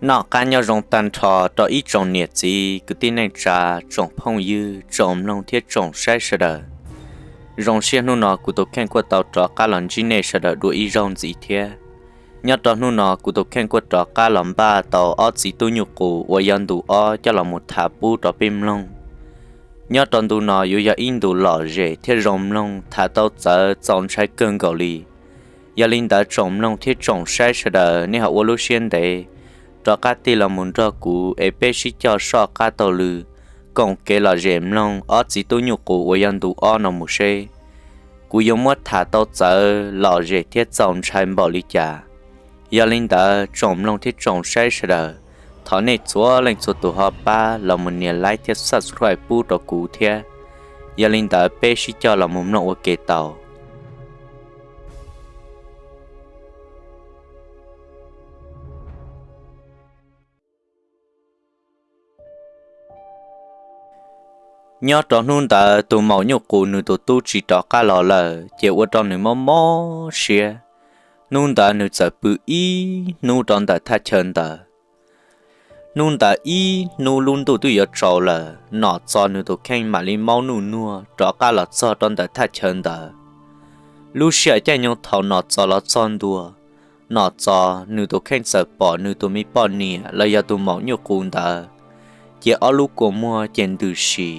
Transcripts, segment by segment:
Noj qab nyob zoo tag nrho rau ib tsoom niam txiv kwv tij neej tsa, tsoom phooj ywg, tsoom mloog thiab tsoom saib sawv daws. Zoo siab hnub no kuv tus kheej kuj tau rov qab los ntsib nej sawv daws dua ib zaug ntxiv thiab. Nyob rau hnub no kuv tus kheej kuj rov qab los npaj tau ob txiv tub nyuj qus uas yog ntu ob coj los mus tham pub rau peb mloog. Nyob rau ntu no yuav yog ib ntu lom zem thiab zoo mloog, tham tau txawv txaus ntshai kawg nkaus li. Yog li ntawd tsoom mloog thiab tsoom saib sawv daws nej ho ua lub siab ntev rov qab tig los mus nrog kuv es peb sib cog soj qab taug lw koom kev lom zem mloog ob txiv tub nyuj qus uas yog ntu ob no mus seb kuv yuav muab tham tau txawv lom zem thiab txaus ntshai npaum li cas. Yog li ntawd tsoom mloog thiab tsoom saib sawv daws, thov nej txhua leej txhua tus ho pab los mus nias like thiab subscribe pub rau kuv thiab. Yog li ntawd peb sib cog los mus mloog ua ke tau. Nyob rau hnub ntawd tus maum nyuj qus nws tus tub tsis rov qab los lawm ces ua rau nws mob mob siab. Hnub ntawd nws txawm pw ib hnub rau ntawm thaj chaw ntawd. Hnub ntawd ib hnub lub ntuj twb yuav tsaus lawm, Nom Txos nws tus kheej mam li maub nuj nuag rov qab los txog rau ntawm thaj chaw ntawd. Lub sij hawm caij nyoog thaum Nom Txos los txog ntua, Nom Txos nws tus kheej txawm pom nws tus me poj niam los yog tus maum nyuj qus ntawd, ces ob lub kua muag ces ntws si,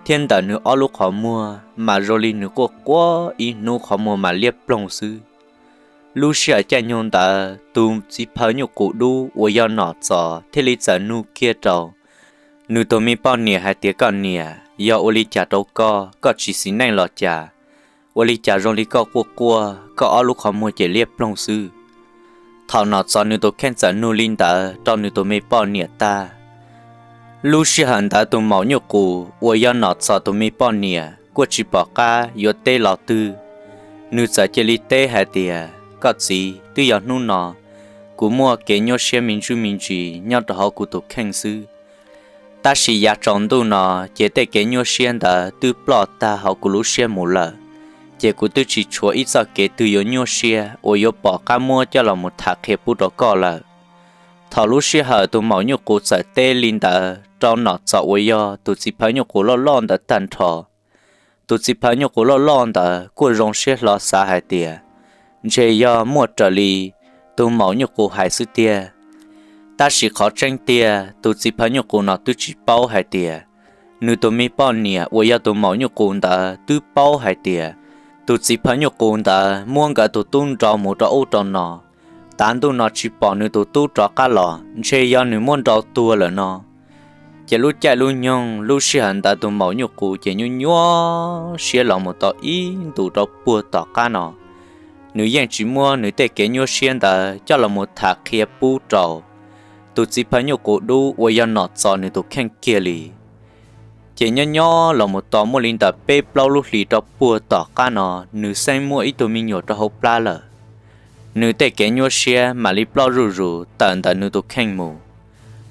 thiab ntawm nws ob lub qhov muag mas zoo li nws quaj quaj ib hnub qhov muag mas liab ploog xwb. Lub sij hawm caij nyoog ntawd tus txiv phaw nyuj qus dub uas yog Nom Txos thiaj li txawm nug kiag rau nws tus me poj niam hais tias, Koj niam, yog ua li cas rau koj, koj tsis xis neej los cas? Ua li cas zoo li koj quaj quaj, koj ob lub qhov muag ces liab ploog xwb? Thaum Nom Txos nws tus kheej txawm nug li ntawd rau nws tus me poj niam tag, lub sij hawm ntawd tus maum nyuj qus uas yog Nom Txos tus me poj niam kuj tsis pom qab yuav teb los twg, nws txawm cia li teb hais tias, Koj txiv, twb yog hnub no kuv muaj kev nyuaj siab me ntsuj me ntsis nyob rau hauv kuv tus kheej xwb. Tab sis yav tsaus ntuj no ces tej kev nyuaj siab ntawd twb ploj tag hauv kuv lub siab mus lawm, ces kuv twb tsis tshuav ib txoj kev twg yuav nyuaj siab uas yuav pom qab muab coj los mus tham qhia pub rau koj lawm. Thaum lub sij hawm tus maum nyuj qus txawm teb li ntawd rau Nom Txos uas yog tus txiv phaw nyuj qus loj loj ntawd tag nrho, tus txiv phaw nyuj qus loj loj ntawd kuj zoo siab hlo xav hais tias ntshe yog muaj raws li tus maum nyuj qus hais xwb tiag. Tab sis qhov tseeb tiag tus txiv phaw nyuj qus no twb tsis paub hais tias nws tus me poj niam uas yog tus maum nyuj qus ntawd twb paub hais tias tus txiv phaw nyuj qus ntawd muab nkawd tus tub nrau mus rau ub rau no, tav ntuj no tsis pom nws tus tub rov qab los ntshe yog nws muab nrau tuag lawm no. Ces lub caij lub nyoog lub sij hawm ntawd tus maum nyuj qus ces nyuaj nyuaj siab los mus tau ib ntus rau puag tom qab no, nws yeej tsis muab nws tej kev nyuaj siab ntawd coj los mus tham qhia pub rau tus txiv phaw nyuj qus dub uas yog Nom Txos nws tus kheej kiag li. Ces nyob nyob los mus tau muaj li ntawm peb plaub lub hlis rau puag tom qab no, nws xeeb muaj ib tug me nyuam rau hauv plab lawm. Nws tej kev nyuaj siab mam li ploj zuj zus tawm ntawm nws tus kheej mus.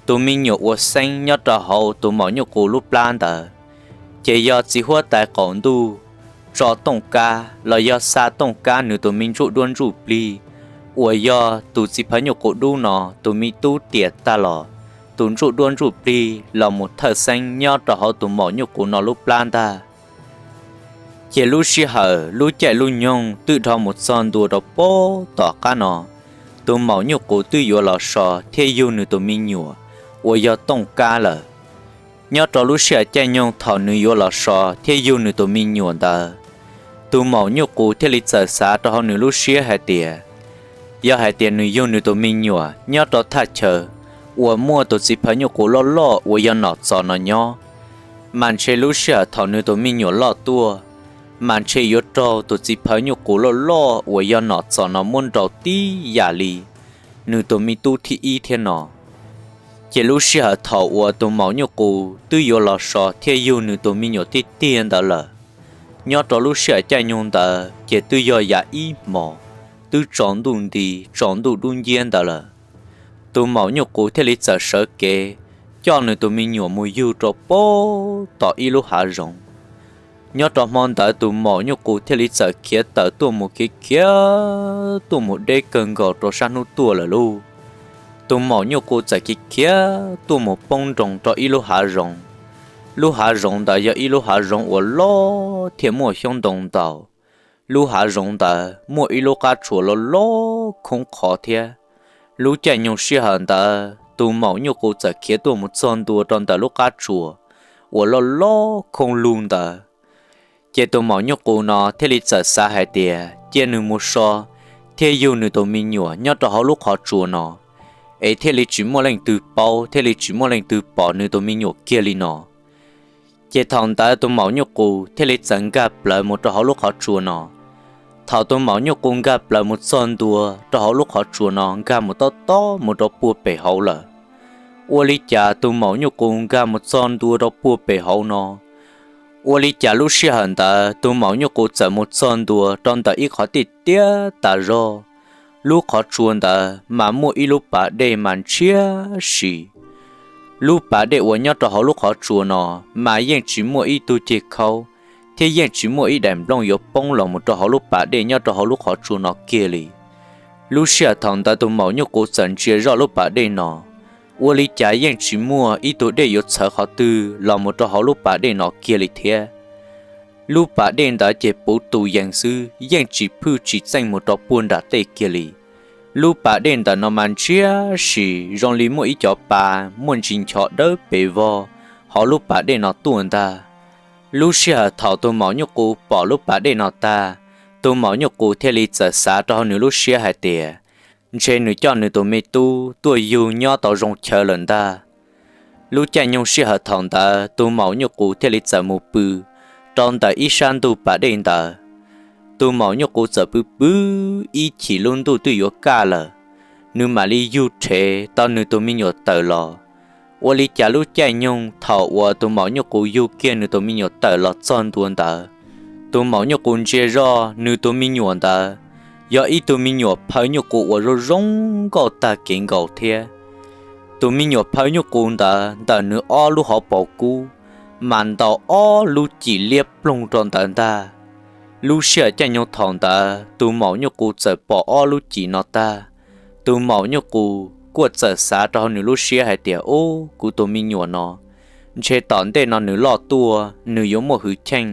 Tus me nyuam uas xeeb nyob rau hauv tus maum nyuj qus lub plab ntawd, ces yog txiv huab tais qaum ntuj Tso Tooj Kab los yog Xa Tooj Kab nws tus me ntsuj duab ntsuj plig, uas yog tus txiv phaw nyuj qus dub no tus me tub tiam tag los tus ntsuj duab ntsuj plig los mus thawj xeeb nyob rau hauv tus maum nyuj qus no lub plab ntag. Ces lub sij hawm lub caij lub nyoog twb dhau mus txog ntua rau puag tom qab no, tus maum nyuj qus twb yuav los so thiab yug nws tus me nyuam uas yog Tooj Kab lawm. Nyob rau lub sij hawm caij nyoog thaum nws yuav los so thiab yug nws tus me nyuam ntawd, tus maum nyuj qus thiaj li txawm xav rau hauv nws lub siab hais tias, yog hais tias nws yug nws tus me nyuam nyob rau thaj chaw uas muaj tus txiv phaw nyuj qus loj loj uas yog Nom Txos no nyob, mas ntshe lub sij hawm thaum nws tus me nyuam loj tuaj, mas ntshe yuav raug tus txiv phaw nyuj qus loj loj uas yog Nom Txos no muab nrau tib yam li nws tus me tub thib ib thiab no. Ces lub sij hawm thaum uas tus maum nyuj qus twb yuav los so thiab yug nws tus me nyuam tiag tiag ntawd lawm, nyob rau lub sij hawm caij nyoog ntawd ces twb yog yav ib hmos, twb tsaus ntuj nti, tsaus ntuj dub nciab ntawd lawm. Tus maum nyuj qus thiaj li txawm sawv kev coj nws tus me nyuam mus yug rau puag tom ib lub hav zoov. Nyob rau hmo ntawd tus maum nyuj qus thiaj li txawm khiav tawm tuaj mus khiav khiav tuaj mus deb kawg nkaus rau sab hnub tuaj lawm lauj. Tus maum nyuj qus txawm khiav khiav tuaj mus poob nroo rau ib lub hav zoov. Lub hav zoov ntawd yog ib lub hav zoov uas loj thiab muaj xyoob ntoo ntau. Lub hav zoov ntawd muaj ib lub qab tsuas loj loj khoob qhov thiab. Lub caij nyoog sij hawm ntawd tus maum nyuj qus txawm khiav tuaj mus txog ntua rau ntawm lub qab tsuas uas loj loj khoob lug ntawd. Ces tus maum nyuj qus no thiaj li txawm xav hais tias cia nws mus so thiab yug nws tus me nyuam nyob rau hauv lub qhov tsua no, es thiaj li tsis muaj leej twg paub thiaj li tsis muaj leej twg pom nws tus me nyuam kiag li no. Ces thaum ntawd tus maum nyuj qus thiaj li txawm nkag plawv mus rau hauv lub qhov tsua no. Thaum tus maum nyuj qus nkag plawv mus txog ntua rau hauv lub qhov tsua no nkag mus tob tob mus rau puag pem hauv lawm. Ua li cas tus maum nyuj qus nkag mus txog ntua rau puag pem hauv no, ua li cas lub sij hawm ntawd tus maum nyuj qus txawm mus txog ntua rau ntawm ib qhov tiaj tiaj tas zog. Lub qhov tsua ntawd mas muaj ib lub pas dej mas ntshiab si. Lub pas dej uas nyob rau hauv lub qhov tsua no mas yeej tsis muaj ib tug ceg khaub thiab yeej tsis muaj ib daim nplooj yuav poob los mus rau hauv lub pas dej nyob rau hauv lub qhov tsua no kiag li. Lub sij hawm thaum ntawd tus maum nyuj qus txawm ntsia zoj lub pas dej no, ua li cas yeej tsis muaj ib tug dej yuav txhawv qhov twg los mus rau hauv lub pas dej no kiag li thiab. Lub pas dej ntawd ces puv tus yees xwb yeej tsis phwj tsis txeej mus rau puag nram tej kiag li. Lub pas dej ntawm no mas ntshiab si zoo li muaj ib cov pa muaj ntsis ncho dawb pes vog hauv lub pas dej no tuaj ntag. Lub sij hawm thaum tus maum nyuj qus pom lub pas dej no tag, tus maum nyuj qus thiaj li txawm xav rau hauv nws lub siab hais tias ntshe nws coj nws tus me tub tuaj yug nyob tau zoo chaw lawm ntag. Lub caij nyoog sij hawm thaum ntawd tus maum nyuj qus thiaj li txawm mus pw rau ntawm ib sab ntug pas dej ntawd. Tus maum nyuj qus txawm pw pw ib chim lub ntuj twb yuav kaj lawm, nws mam li yug rhev tau nws tus me nyuam tawm los. Ua li cas lub caij nyoog thaum uas tus maum nyuj qus yug kiag nws tus me nyuam tawm los txog ntua ntawd, tus maum nyuj qus ntsia zoj nws tus me nyuam ntawd yog ib tug me nyuam phaw nyuj qus uas zoo zoo nkauj tag kev nkaus thiab. Tus me nyuam phaw nyuj qus ntawd ntawm nws ob lub hauv paus kub mas ntaus ob lub cim liab ploog rau ntawd ntag. Lub sij hawm caij nyoog thaum ntawd tus maum nyuj qus txawm pom ob lub cim no tag, tus maum nyuj qus kuj txawm xav rau hauv nws lub siab hais tias ub, kuv tus me nyuam no ntshe tom ntej no nws loj tuaj nws yuav muaj hwj chim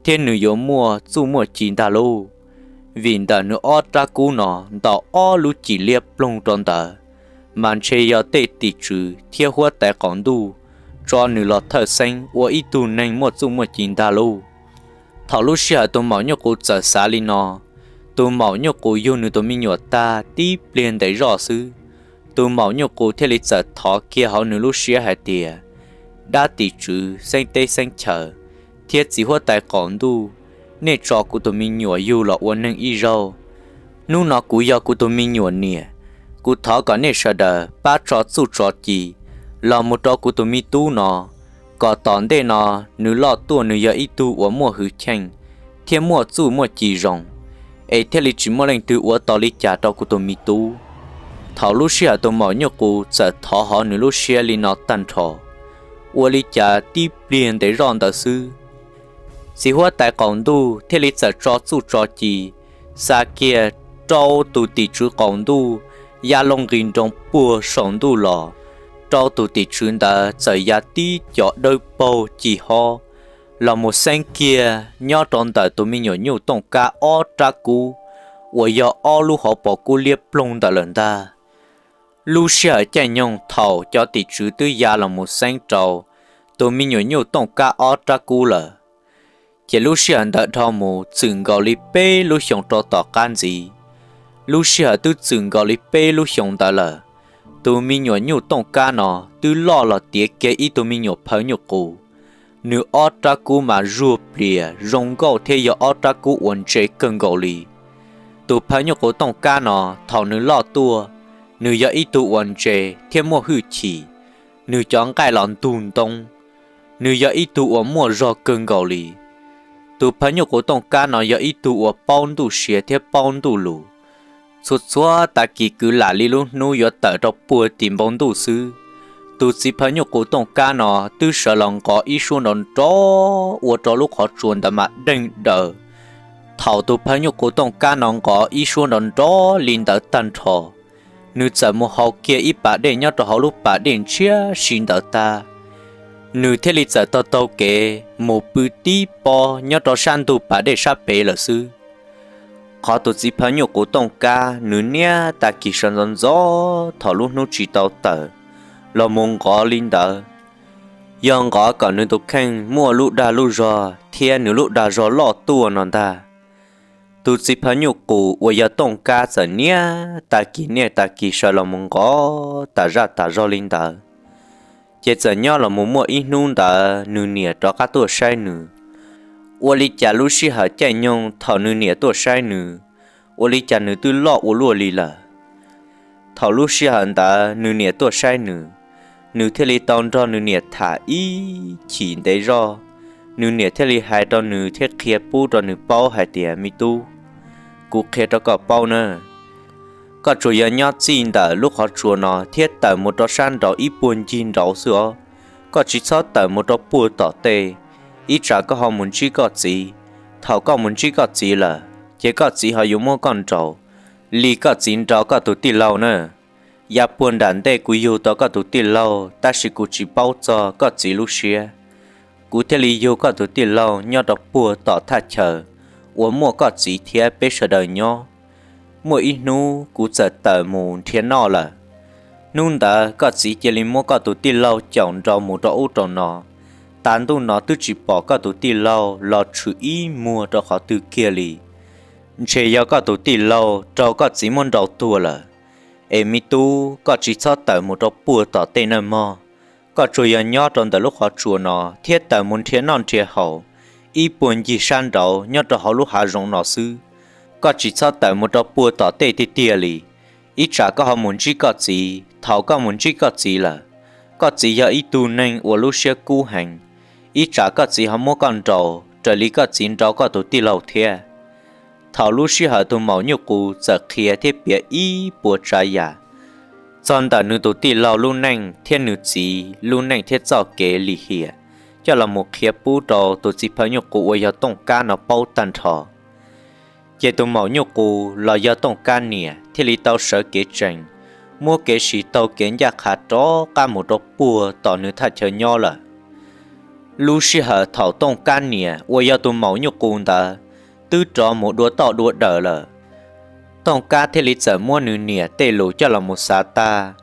thiab nws yuav muaj txuj muaj ci ntag lauj. Vim ntawm nws ob rab kub no ntaus ob lub cim liab ploog rau ntawd, mas ntshe yog tej tim tswv thiab huab tais qaum ntuj tso nws los thawj xeeb ua ib tug neeg muaj txuj muaj ci ntag lauj. Thaum lub sij hawm tus maum nyuj qus txawm xav li no, tus maum nyuj qus yug nws tus me nyuam tag tib pliag ntev zoj xwb, tus maum nyuj qus thiaj li txawm thov kiag hauv nws lub siab hais tias, dab tim tswv xeeb teb xeeb chaw thiab txiv huab tais qaum ntuj, nej tso kuv tus me nyuam yug los ua neeg ib zaug. Hnub no kuv yog kuv tus me nyuam niam, kuv thov kom nej sawv daws pab tso txuj tso ci los mus rau kuv tus me tub no, kom tom ntej no nws loj tuaj nws yog ib tug uas muaj hwj chim thiab muaj txuj muaj ci zoo, es thiaj li tsis muaj leej twg ua tau li cas rau kuv tus me tub. Thaum lub sij hawm tus maum nyuj qus txawm thov hauv nws lub siab li no tag nrho, ua li cas tib pliag ntev zoj ntawd xwb, txiv huab tais qaum ntuj thiaj li txawm tso txuj tso ci xa kiag rau tus tim tswv qaum ntuj ya loo nqis nroo puag saum ntuj los. Rau tus tim tswv ntawd txawm ya tib co dawb paug ci hob los mus xeeb kiag nyob rau ntawm tus me nyuam nyuj tooj kab ob rab kub uas yog ob lub hauv paus kub liab ploog ntawd lawm ntag. Lub sij hawm caij nyoog thaum cov tim tswv twb ya los mus xeeb rau tus me nyuam nyuj tooj kab ob rab kub lawm, ces lub sij hawm ntawd dhau mus txwm nkaus li peb lub xyoo rau tom qab ntxiv. Lub sij hawm twb txwm nkaus li peb lub xyoo ntawd lawm, tus me nyuam nyuj tooj kab no twb loj los tiav kiag ib tug me nyuam phaw nyuj qus. Nws ob rab kub mas zuag plias zoo nkauj thiab yog ob rab kub uas ntse kawg nkaus li. Tus phaw nyuj qus tooj kab no thaum nws loj tuaj, nws yog ib tug uas ntse thiab muaj hwj chim, nws cov nqaij los ntug ntoob, nws yog ib tug uas muaj zog kawg nkaus li. Tus phaw nyuj qus tooj kab no yog ib tug uas paub ntuj sia thiab paub ntuj lus. Txhua txhua tag kis kwv lam li lub hnub yuav tawm rau puag tim npoo ntuj xwb, tus txiv phaw nyuj qus tooj kab no twb sawv los nqov ib suab nrov nrov ua rau lub qhov tsua ntawd mas deej daws. Thaum tus phaw nyuj qus tooj kab no nqov ib suab nrov nrov li ntawd tag nrho, nws txawm mus haus kiag ib pas dej nyob rau hauv lub pas dej ntshiab si ntawd tag, nws thiaj li txawm taug taug kev mus pw tib pob nyob rau sab ntug pas dej sab pem lawm xwb. Qhov tus txiv phaw nyuj qus Tooj Kab nws niaj tag kis sawv ntxov ntxov thaum lub hnub tsis tau tawm los mus nqov li ntawd, yog nqov kom nws tus kheej muaj lub dag lub zog thiab nws lub dag zog loj tuaj no ntag. Tus txiv phaw nyuj qus uas yog Tooj Kab txawm niaj tag kis niaj tag kis sawv los mus nqov tas zaj tas zog li ntawd, ces txawm nyob los mus muaj ib hnub ntawd nws niam rov qab tuaj saib nws. Ua li cas lub sij hawm caij nyoog thaum nws niam tuaj saib nws, ua li cas nws twb loj ua luaj li lawm. Thaum lub sij hawm ntawd nws niam tuaj saib nws, nws thiaj li tau nrog nws niam tham ib chim ntev zog. Nws niam thiaj li hais rau nws thiab qhia pub rau nws paub hais tias, Me tub, kuv qhia rau koj paub na, koj tsuas yog nyob txij ntawm lub qhov tsua no thiab tawm mus rau sab nraud ib puag ncig nraud xwb os. Koj tsis txhob tawm mus rau puag tom tej, ib tsam koj ho mus ntsib koj txiv. Thaum koj mus ntsib koj txiv lawm, ces koj txiv ho yuav muab koj nraus li koj txiv nraus koj tus tij laug na. Yav puag nram ntej kuv yug tau koj tus tij laug, tab sis kuv tsis paub txog koj txiv lub siab, kuv thiaj li yug koj tus tij laug nyob rau puag tom thaj chaw uas muaj koj txiv thiab peb sawv daws nyob. Muaj ib hnub kuv txawm tawm mus nrhiav noj lawm. Hnub ntawd koj txiv cia li muab koj tus tij laug caum nrau mus rau ub rau no. Tav ntuj no twb tsis pom koj tus tij laug los tshwm ib muag rau qhov twg kiag li. Ntshe yog koj tus tij laug raug koj txiv muab nrau tuag lawm. Es me tub, koj tsis txhob tawm mus rau puag tom tej nawb mog. Koj tsuas yog nyob rau ntawm lub qhov tsua no thiab tawm mus nrhiav noj nrhiav haus ib puag ncig sab nraud nyob rau hauv lub hav zoov no xwb. Koj tsis txhob tawm mus rau puag tom tej tiag tiag li, ib tsam koj ho mus ntsib koj txiv. Thaum koj mus ntsib koj txiv lawm, koj txiv yog ib tug neeg uas lub siab kub heev, ib tsam koj txiv ho muab koj nraus raws li koj txiv nraus koj tus tij laug thiab. Thaum lub sij hawm tus maum nyuj qus txawm qhia thiab piav ib puas tsav yam txog ntawm nws tus tij laug lub neej thiab nws txiv lub neej thiab txoj kev lim hiam coj los mus qhia pub rau tus txiv phaw nyuj qus uas yog Tooj Kab no paub tag nrho, ces tus maum nyuj qus los yog Tooj Kab niam thiaj li tau sawv kev tsees, muab kev siv taug kev ncaj qha rov qab mus rau puag tom nws thaj chaw nyob lawm. Lub sij hawm thaum Tooj Kab niam uas yog tus maum nyuj qus ntawd twb rov mus dua toj dua dawm lawm, Tooj Kab thiaj li txawm muab nws niam tej lus coj los mus xav tag.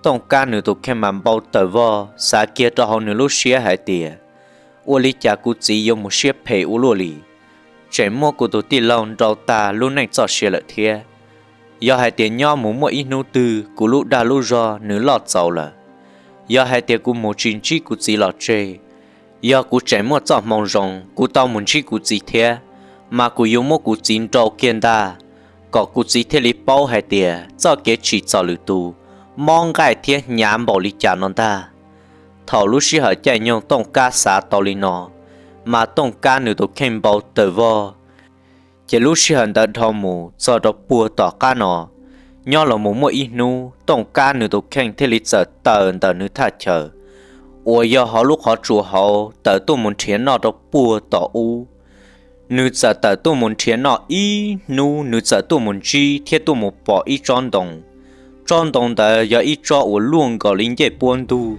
Tooj Kab nws tus kheej mas npau taws vog, xav kiag rau hauv nws lub siab hais tias, ua li cas kuv txiv yuav mus siab phem ua luaj li, tseem muab kuv tus tij laug nrau tag lub neej txoj sia lawm thiab. Yog hais tias nyob mus muaj ib hnub twg kuv lub dag lub zog nws loj txaus lawm, yog hais tias kuv mus tsis ntsib kuv txiv los tseg, yog kuv tseem muaj txoj hmoo zoo kuv tau mus ntsib kuv txiv thiab, mas kuv yuav muab kuv txiv nrau kiag ntag, kom kuv txiv thiaj li paub hais tias txoj kev tsim txom lwm tus mob nqaij thiab hnyav npaum li cas no ntag. Thaum lub sij hawm caij nyoog Tooj Kab xav tau li no, mas Tooj Kab nws tus kheej npau taws vog. Ces lub sij hawm ntawd dhau mus txog rau puag tom qab no, nyob los mus muaj ib hnub Tooj Kab nws tus kheej thiaj li txawm tawm ntawm nws thaj chaw uas yog hauv lub qhov tsua hauv tawm tuaj mus nrhiav noj rau puag tom ub. Nws txawm tawm tuaj mus nrhiav noj ib hnub, nws txawm tuaj mus ntsib thiab tuaj mus pom ib tsob ntoo. Tsob ntoo ntawd yog ib tsob uas luaj nkaus li ncej puab ntug.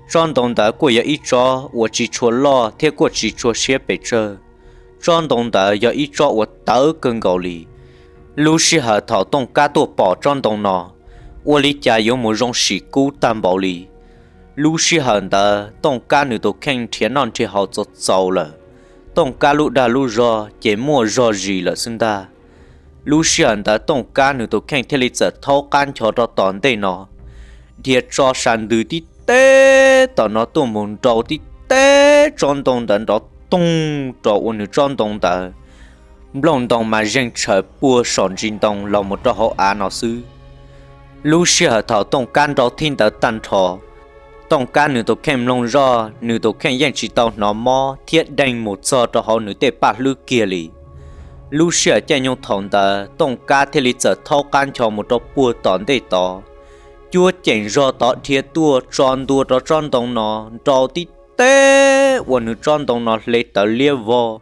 Tsob ntoo ntawd kuj yog ib tsob uas tsis tshua loj thiab kuj tsis tshua siab pes tsawg. Tsob ntoo ntawd yog ib tsob uas tawv kawg nkaus li. Lub sij hawm thaum Tooj Kab tuaj pom tsob ntoo no, ua li cas yuav mus zoo sim kub tag npaum li. Lub sij hawm ntawd Tooj Kab nws tus kheej nrhiav noj nrhiav haus txaus txaus lawm, Tooj Kab lub dag lub zog ces muaj zog zis lawm xwb ntag. Lub sij hawm ntawd Tooj Kab nws tus kheej thiaj li txawm thaub qab ncho rau tom ntej no, dhia tso sa ntws tib teb tom no tuaj mus nrau tib teb tsob ntoo ntawd nrov toog rau ua nws tsob ntoo ntawd nplooj ntoo mas zeeg tshawv puag saum ntsis ntoo los mus rau hauv av no xwb. Lub sij hawm thaum Tooj Kab nrau thib ntawd tag nrho, Tooj Kab nws tus kheej mloog zoj, nws tus kheej yeej tsis tau hnov mob thiab deeg mus txog rau hauv nws tej paj hlwb kiag li. Lub sij hawm caij nyoog thaum ntawd Tooj Kab thiaj li txawm thaub qab ncho mus rau puag tom ntej tod, cuab ceem zog tod dhia tuaj tso ntua rau tsob ntoo no nrau tib teb ua nws tsob ntoo no hle tawv liab vog.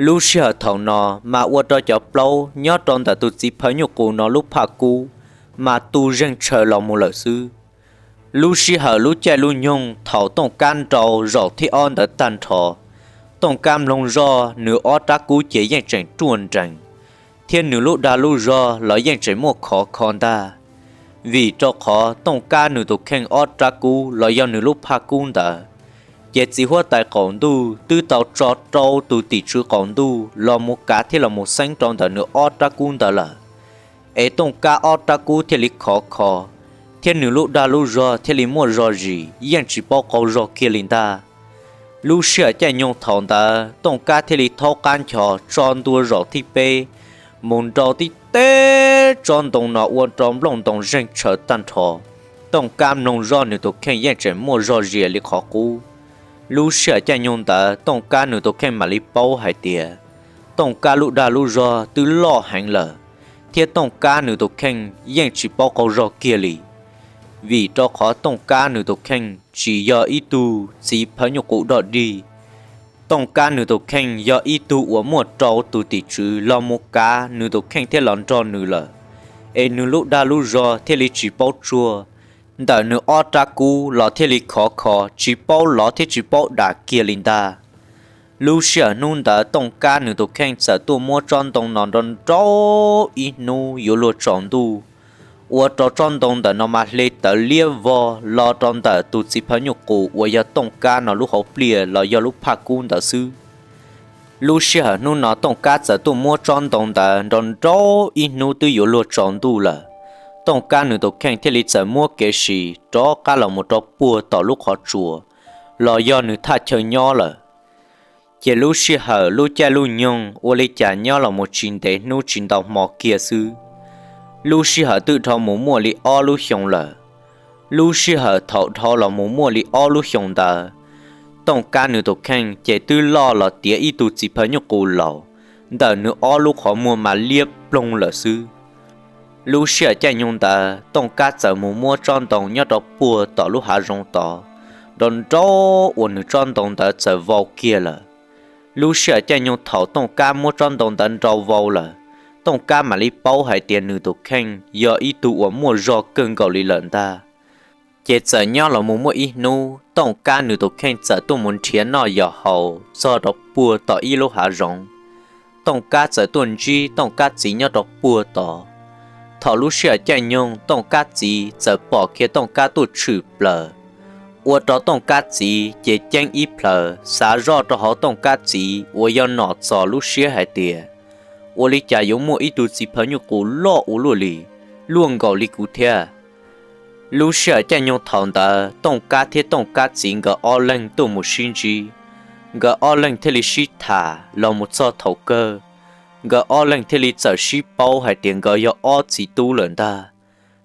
Lub sij hawm thaum no mas ua rau cov plaub nyob rau ntawm tus txiv phaw nyuj qus no lub phaj kub mas tu zeeg tshaws los mus lawm xwb. Lub sij hawm lub caij lub nyoog thaum Tooj Kab nrau zaum thib ob ntawd tag nrho, Tooj Kab mloog zoj nws ob rab kub ces yeej tseem ruaj nrees, thiab nws lub dag lub zog los yeej tseem muaj khov kho ntag. Vim rau qhov Tooj Kab nws tus kheej ob rab kub los yog nws lub phaj kub ntawd, ces txiv huab tais qaum ntuj twb tau tso rau tus tim tswv qaum ntuj los mus kav thiab los mus xeeb rau ntawm nws ob rab kub ntawd lawm. Es Tooj Kab ob rab kub thiaj li khov kho, thiab nws lub dag lub zog thiaj li muaj zog zis, yeej tsis paub qaug zog kiag li ntag. Lub sij hawm caij nyoog thaum ntawd Tooj Kab thiaj li thaub qab nchos tso ntua zaum thib peb mus nrau tib teb tsob ntoo no ua rau nplooj ntoo zeeg tshaws tag nrho. Tooj Kab mloog zoj nws tus kheej yeej tseem muaj zog zias li qhov qub. Lub sij hawm caij nyoog ntawd Tooj Kab nws tus kheej mam li paub hais tias Tooj Kab lub dag lub zog twb loj heev lawm, thiab Tooj Kab nws tus kheej yeej tsis paub qaug zog kiag li. Vim rau qhov Tooj Kab nws tus kheej tsis yog ib tug txiv phawj nyuj qus dog dig. Tooj Kab nws tus kheej yog ib tug uas muaj rau tus tim tswv los mus kav nws tus kheej thiab los nrog nws lawm, es nws lub dag lub zog thiaj li tsis paub tsuaj. Ntawm nws ob rab kub los thiaj li khov kho tsis paub lov thiab tsis paub dam kiag li ntag. Lub sij hawm hnub ntawd Tooj Kab nws tus kheej txawm tuaj muab tsob ntoo no nrau nrau ib hnub yuav luag tsaus ntuj, ua rau tsob ntoo ntawm no mas hle tawv liab vog los rau ntawm tus txiv phawj nyuj qus uas yog Tooj Kab no lub hauv pliaj los yog lub phaj kub ntawd xwb. Lub sij hawm hnub no Tooj Kab txawm tuaj muab tsob ntoo ntawd nrau nrau ib hnub twb yuav luag tsaus ntuj lawm, Tooj Kab nws tus kheej thiaj li txawm muab kev sis rov qab los mus rau puag tom lub qhov tsua los yog nws thaj chaw nyob lawm. Ces lub sij hawm lub caij lub nyoog ua li cas nyob los mus tsis ntev hnub tsis ntau hmo kiag xwb, lub sij hawm twb dhau mus muaj li ob lub xyoo lawm. Lub sij hawm thaum dhau los mus muaj li ob lub xyoo ntawd, Tooj Kab nws tus kheej ces twb loj los tiav ib tug txiv phawj nyuj qus laus, ntawm nws ob lub qhov muag mas liab ploog lawm xwb. Lub sij hawm caij nyoog ntawd Tooj Kab txawm mus muab tsob ntoo nyob rau puag tom lub hav zoov tod nrau nrau uas nws tsob ntoo ntawd txawm vau kiag lawm. Lub sij hawm caij nyoog thaum Tooj Kab muab tsob ntoo ntawd nrau vau lawm, Tooj Kab mam li paub hais tias nws tus kheej yog ib tug uas muaj zog kawg nkaus li lawm ntag. Ces txawm nyob los mus muaj ib hnub Tooj Kab nws tus kheej txawm tuaj mus nrhiav noj yos haus txog rau puag tom ib lub hav zoov. Tooj Kab txawm tuaj ntsib Tooj Kab txiv nyob rau puag tod. Thaum lub sij hawm caij nyoog Tooj Kab txiv txawm pom kiag Tooj Kab tuaj tshwm plaws, ua rau Tooj Kab txiv ces ceeb ib plhaws xav zoj rau hauv Tooj Kab txiv uas yog Nom Txos lub siab hais tias, ua li cas yuav muaj ib tug txiv phawj nyuj qus loj ua luaj li, luaj nkaus li kuv thiab. Lub sij hawm caij nyoog thaum ntawd Tooj Kab thiab Tooj Kab txiv nkawd ob leeg tuaj mus sib ntsib, nkawd ob leeg thiaj li sib tham los mus txog thaum kawg, nkawd ob leeg thiaj li txawm sib paub hais tias nkawd yog ob txiv tub lawm ntag.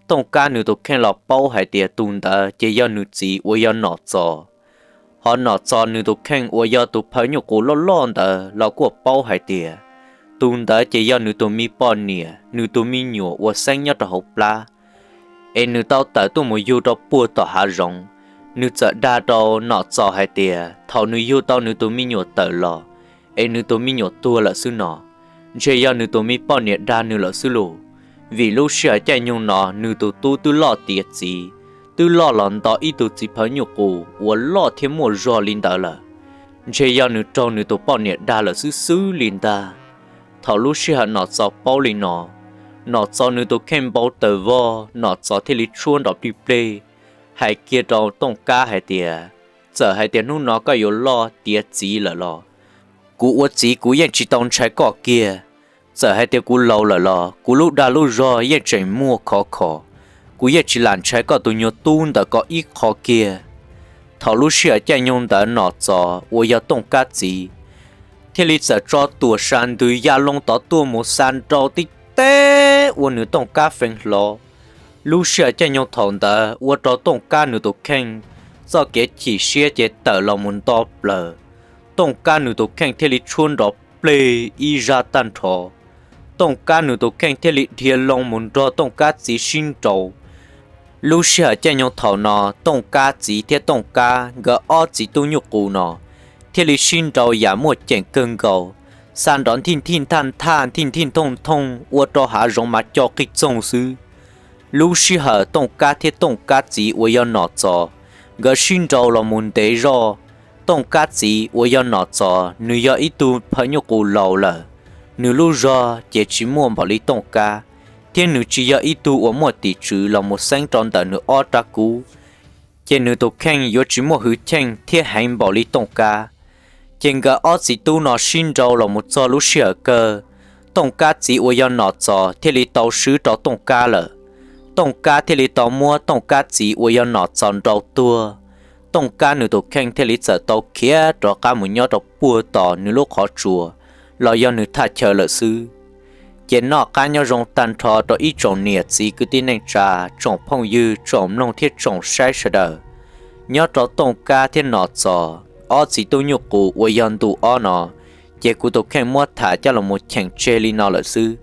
Tooj Kab nws tus kheej los paub hais tias tus ntawd ces yog nws txiv uas yog Nom Txos. Hos Nom Txos nws tus kheej uas yog tus phawj nyuj qus loj loj ntawd los kuj paub hais tias, tus ntawd ces yog nws tus me poj niam, nws tus me nyuam uas xeeb nyob rau hauv plab, es nws tau tawm tuaj mus yug rau puag tom hav zoov. Nws txawm dag rau Nom Txos hais tias thaum nws yug tau nws tus me nyuam tawm los, es nws tus me nyuam tuag lawm xwb no, ntshe yog nws tus me poj niam dag nws lawm xwb lauj. Vim lub sij hawm caij nyoog no nws tus tub twb loj tiav txiv, twb loj los nto ib tug txiv phawj nyuj qus uas loj thiab muaj zog li ntawd lawm, ntshe yog nws raug nws tus poj niam dag lawm xwb xwb li ntag. Thaum lub sij hawm Nom Txos paub li no, Nom Txos nws tus kheej npau taws vog, Nom Txos thiaj li tshuab nrov plig pleg, hais kiag rau Tooj Kab hais tias, txawm hais tias hnub no koj yuav loj tiav txiv lawm los, kuv ua txiv kuv yeej tsis tau ntshai koj kiag. Txawm hais tias kuv laus lawm los kuv lub dag lub zog yeej tseem muaj khov kho, kuv yeej tsis lam ntshai koj tus nyuag tub ntawm ko ib qho kiag. Thaum lub sij hawm caij nyoog ntawd Nom Txos uas yog Tooj Kab txiv thiaj li txawm tso tuam sa ntws ya loo tod tuaj mus xa nrau tib teb ua nws Tooj Kab feeb hlo. Lub sij hawm caij nyoog thaum ntawd ua rau Tooj Kab nws tus kheej txoj kev chim siab ces tawm los mus nto plaws. Tooj Kab nws tus kheej thiaj li tshuab nrov pleg ib zaj tag nrho. Tooj Kab nws tus kheej thiaj li dhia loo mus nrog Tooj Kab txiv sib nraus. Lub sij hawm caij nyoog thaum no Tooj Kab txiv thiab Tooj Kab nkawd ob txiv tub nyuj qus no thiaj li sib nraus yam muaj ceem kawg nkaus, xa nrov nthij nthij nthaj nthaj nthij nthij thooj thooj ua rau hav zoov mas co qig txoog xwb. Lub sij hawm Tooj Kab thiab Tooj Kab txiv uas yog Nom Txos nkawd sib nrau los mus ntev zog, Tooj Kab txiv uas yog Nom Txos nws yog ib tug phaw nyuj qus laus lawm, nws lub zog ces tsis muaj npaum li Tooj Kab, thiab nws tsis yog ib tug uas muaj tim tswv los mus xeeb rau ntawm nws ob rab kub, ces nws tus kheej yuav tsis muaj hwj chim thiab heev npaum li Tooj Kab. Ces nkawd ob txiv tub no sib nrau los mus txog lub sij hawm kawg, Tooj Kab txiv uas yog Nom Txos thiaj li tau swb rau Tooj Kab lawm. Tooj Kab thiaj li tau muab Tooj Kab txiv uas yog Nom Txos nrau tuag. Tooj Kab nws tus kheej thiaj li txawm tau khiav rov qab mus nyob rau puag tom nws lub qhov tsua los yog nws thaj chaw lawm xwb. Ces noj qab nyob zoo tag nrho rau ib tsoom niam txiv kwv tij neej tsa, tsoom phooj ywg, tsoom mloog thiab tsoom saib sawv daws. Nyob rau Tooj Kab thiab Nom Txos ob txiv tub nyuj qus uas yog ntu ob no, ces kuv tus kheej muab tham coj los mus cheem tseg li no lawm xwb.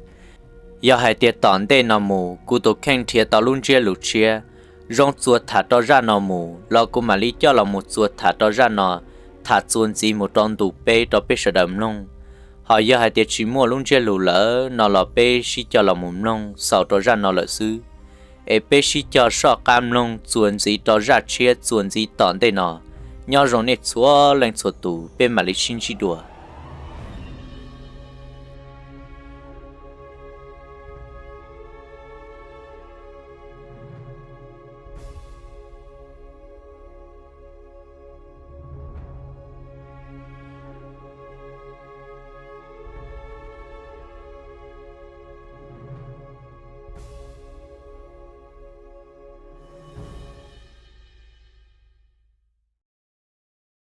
Yog hais tias tom ntej no mus kuv tus kheej nrhiav tau lub ntsiab lus tshiab zoo txuas tham rau zaj no mus los kuv mam li coj los mus txuas tham rau zaj no, tham txuas ntxiv mus rau ntu peb rau peb sawv daws mloog. Ho yog hais tias tsis muaj lub ntsiab lus lawm no los peb sib coj los mus mloog xaus rau zaj no lawm xwb. Es peb sib cog soj qab mloog txuas ntxiv rau zaj tshiab txuas ntxiv tom ntej no. Nyob zoo nej txhua leej txhua tus, peb mam li sib ntsib dua.